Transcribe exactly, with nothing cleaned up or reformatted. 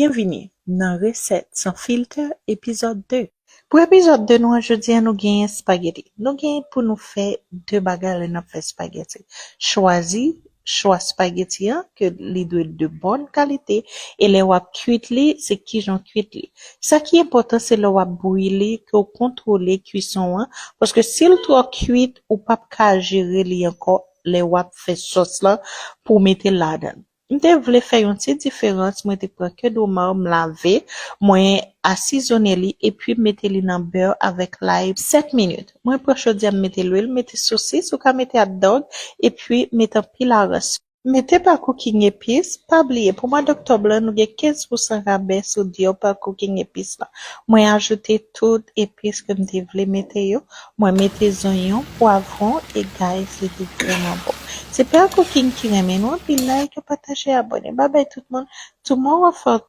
Byenvini nan Resèt San Filtè, epizòd de. Pou epizòd de nou an, jodi a, nou genyen espageti. Nou genyen pou nou fè de bagay lè n ap fè espageti. Chwazi chwa espageti an, ke li dwe de bòn kalite, e lè w ap kuit li, se kijan w kuit li. Sa ki enpòtan, se lè w ap bouyi li, ke w kontwole kuison an, paske si l twò kuit, ou p ap ka jere li ankò lè w ap fè sòs lan pou w mete l ladan l. M te vle fè yon ti diferans, mwen te pran ke doma, m lave, mwen asizone li, epi m mete li nan bè avèk lay sèt minit. Mwen pran chodyè, m mete lwil, mete sosis, ou ka mete hot dog, epi mete anpil aranj. Mete pa cooking epis, pa bliye, pou mwa doktòb lan, nou gen kenz pousan rabè sou Dior pa cooking epis lan. Mwen ajoute tout epis ke m te vle mete yo. Mwen mete zonyon, pwavwon, e guys, li te vrèman bon. Se pa cooking ki renmen nou anpil, like, pataje, abòne. Babay tout moun. Tomorrow for